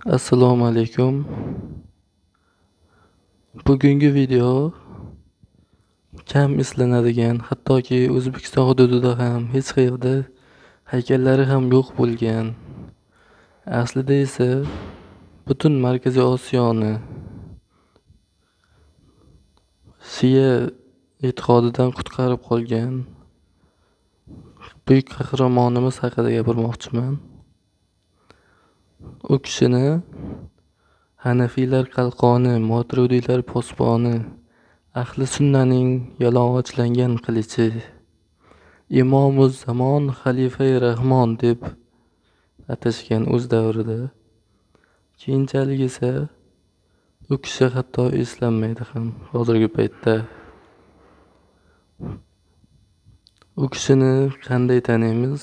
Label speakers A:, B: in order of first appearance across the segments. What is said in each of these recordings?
A: Assalomu alaykum. Bugungi video kam eslanadigan, hattoki O'zbekiston hududida ham hech qayerda haykallari ham yo'q bo'lgan. Aslida esa butun Markaziy Osiyoni Shia e'tiqodidan qutqarib qolgan buyuk qahramonimiz haqida gapirmoqchiman. U kishini Hanafiylar qalqoni, Moturudiylar posboni, ahli sunnaning yalang'ochlangan qilichi, Imomi zamon Xalifai Rahmon deb atashgan o'z davrida. Keyinchalik esa u kishi hatto eslanmaydi ham hozirgi paytda. U kishini qanday taniymiz?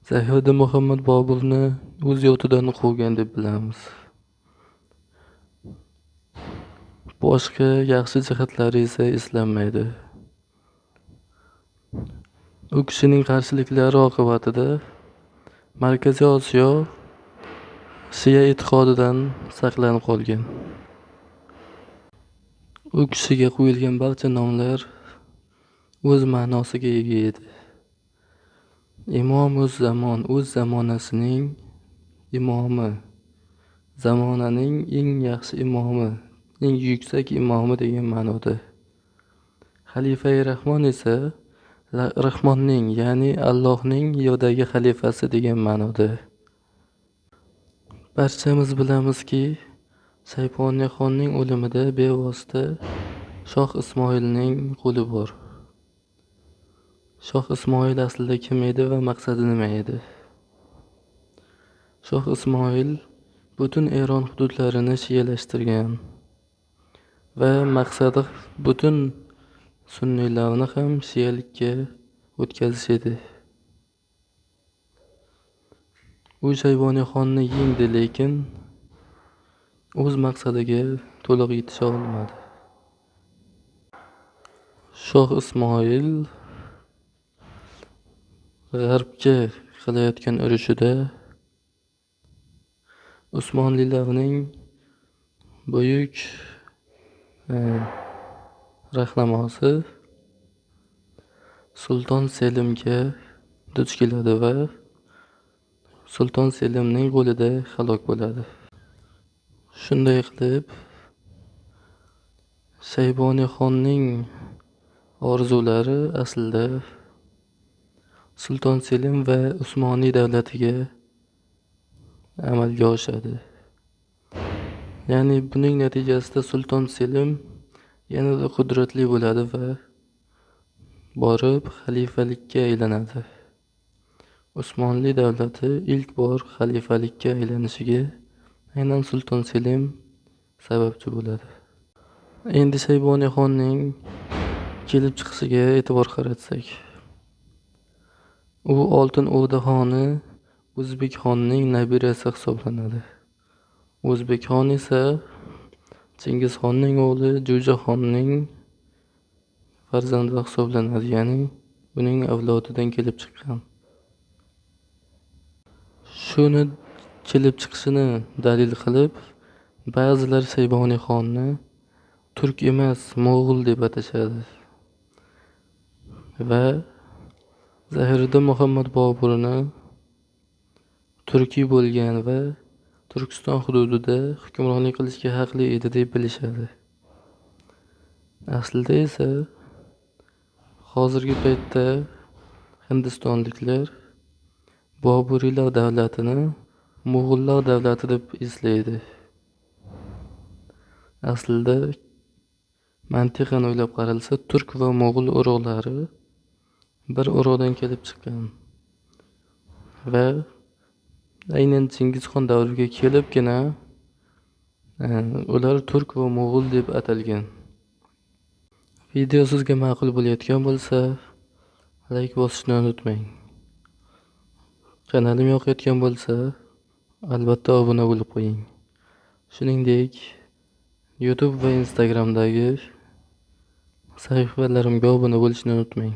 A: Zahiriddin Muhammad Boburni o'z yurtidan quvgan deb bilamiz. Boshqa yaxshi jihatlari esa eslanmaydi. U kishining qarshiliklari oqibatida Markaziy Osiyo Shia e'tiqodidan saqlanib qolgan. U kishiga qo'yilgan barcha nomlar o'z ma'nosiga ega edi. Imom o'z zamon, o'z zamonasining imomi, zamonaning eng yaxshi imomi, eng yuksak imomi degan ma'noda. Xalifai Rahmon esa Rahmonning, ya'ni Allohning yerdagi xalifasi degan ma'noda. Barchamiz bilamizki, Shayboniyxonning o'limida bevosita Shoh Ismoilning qo'li bor. Shoh Ismoil aslida kim edi va maqsadi nima edi? Shoh Ismoil butun Eron hududlarini shialashtirgan va maqsadi butun sunniylarni ham shialikka o'tkazish edi. U Shayboniyxonni yengdi, lekin o'z maqsadiga to'liq yetisha olmadi. Shoh Ismoil g'arbga qilayotgan urushida Usmonlilarning buyuk rahnamosi Sulton Selimga duch keladi va Sulton Selimning qo'lida halok bo'ladi. Shunday qilib, Shayboniyxonning orzulari aslida Sulton Selim va Usmoniy davlatiga amalga oshadi. Ya'ni buning natijasida Sulton Selim yanada qudratli bo'ladi va borib xalifalikka aylanadi. Usmonli davlati ilk bor xalifalikka aylanishiga aynan Sulton Selim sababchi bo'ladi. Endi Shayboniyxonning kelib chiqishiga e'tibor qaratsak. U Oltin O'rda xoni O'zbekxonning nabirasi hisoblanadi. O'zbekxon esa Chingizxonning o'g'li Jo'jaxonning farzandi hisoblanadi, ya'ni uning avlodidan kelib chiqqan. Shuni kelib chiqishini dalil qilib, ba'zilar Shayboniyxonni turk emas, mo'g'ul deb atashadi va Zahiriddin Muhammad Boburni turkiy bo'lgan va Turkiston hududida hukmronlik qilishga haqli edi deb bilishadi. Aslida esa hozirgi paytda hindistonliklar Boburiylar davlatini Mo'g'ullar davlati deb eslaydi. Aslida mantiqan o'ylab qaralsa, turk va mo'g'ul urug'lari bir urug'dan kelib chiqqan va aynan Chingizxon davriga kelibgina ular turk va mo'g'ul deb atalgan. Video sizga ma'qul bo'layotgan bo'lsa, like bosishni unutmang. Kanalim yoqayotgan bo'lsa, albatta obuna bo'lib qo'ying. Shuningdek, YouTube va Instagramdagi sahifalarimga obuna bo'lishni unutmang.